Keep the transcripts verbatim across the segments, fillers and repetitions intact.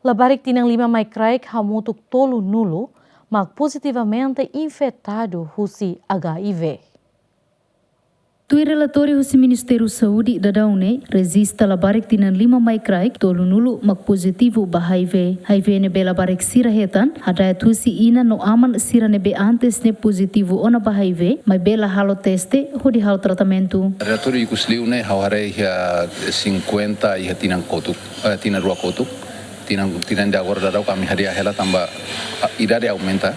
Labarik tinan lima mai kraik hamutuk tolunulu mak pozitivamente infetadu husi H I V. Tuir relatóriu husi Ministériu Saúde, daudaun ne'e rejista labarik tinan lima mai kraik tolunulu mak pozitivu ba H I V. H I V ne'ebé labarik sira hetan hada'et husi inan no aman sira ne'ebé antes ne'e pozitivu ona ba H I V, maibé la halo teste hodi halo tratamentu. Relatóriu ikus liu ne'e ha'u haree iha sinkuenta iha tinan kotuk, eh, tinan rua kotuk. Tinan, tinan ida agora daudaun ami hadi'a hela tanba, ah, idade aumenta.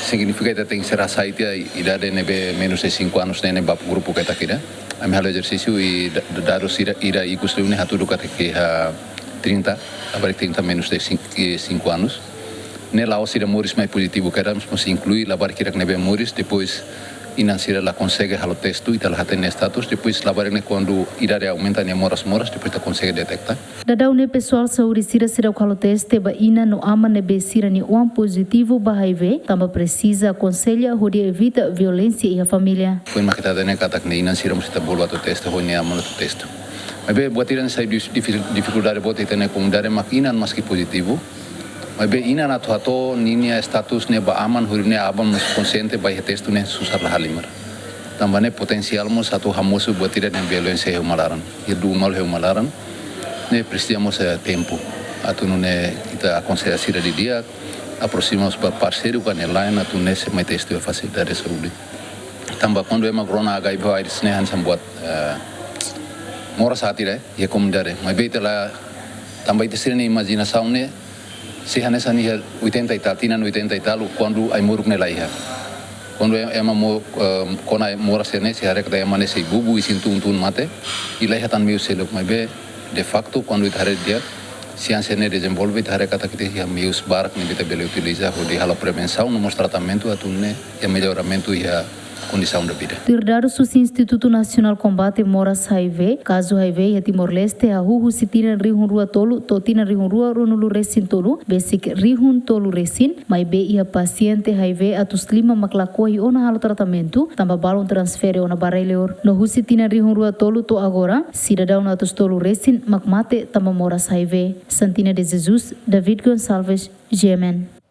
Signifika ita tenke ser hasai tiha idade ne'ebé menus de cinco anos ne'e, ne'e ba grupu ketak ida. Ami halo ezersísiu i da-, dadus ida, ida ikus liu ne'e hatudu katak iha trinta, labarik trinta menus de cin-, eh, cinco anos. Ne'e la'ós ida moris mai pozitivu kedas, mas inklui labarik hirak ne'ebé moris, depois inan sira la konsege halo teste, ita la hatene status, depois labarik ne'e kuandu idade aumenta nia moras-moras, depois ita konsege deteta. Daudaun ne'e pesoál saúde sira seidauk halo teste ba inan no aman ne'ebé sira-nia oan pozitivu ba H I V, tanba presiza akonsella hodi evita violénsia iha família. Foin mak ita hatene katak ne'e inan sira mós ita bolu atu teste, ho nia aman atu teste. Maibé buat ida ne'e sai dif-, difísil, difikuldade boot iha ita-nia komunidade mak inan maski pozitivu, maibé inan atu hato'o ninia status ne'e ba aman hodi nia aban mós konsiente ba iha teste ne'e susar la halimar. Tanba ne'e potensiál mós atu hamosu buat ida ne'e violénsia iha uma laran. Iha du'u malu iha uma laran. Ne'e presiza mós, eh, tempu. Atu nune'e ita akonsella sira didi'ak, aproxima mós ba parseiru ka ne'e lain atu nune'e sei mai teste iha fasilidade saúde. Tanba kuandu ema rona H I V AIDS ne'e hanesan buat, eh, moras hati de'it iha komunidade. Maibé ita la, tanba ita sira-nia imajinasaun ne'e sei hanesan iha oitenta e tal, tinan oitenta e tal, kuandu ai-moruk ne'e la iha. Kuandu e-, ema mo-, eh, kona moras ne'e sei haree katak ema ne'e sei bubu, isin tun-tun mate, i la iha tan meius seluk. Maibé, de facto, kuandu ita haree di'ak, siénsia ne'e dezenvolve, ita haree katak ita iha meius barak ne'ebé ita bele utiliza hodi halo prevensaun no mós tratamentu atu nune'e iha melloramentu iha kondisaun da vida. Tuir dadus husi Institutu Nasionál Kombate Moras H I V, kazu H I V iha Timor-Leste hahú husi tinan rihun rua tolu to'o tinan rihun rua ruanulu resin tolu, besik rihun tolu resin, maibé iha pasiente H I V atus lima mak lakohi ona halo tratamentu, tanba balun transfere ona Bareilly. No husi tinan rihun rua tolu to'o agora, sidadaun atus tolu resin mak mate tanba moras H I V. Santina de Jesus, David Gonçalves, G M N.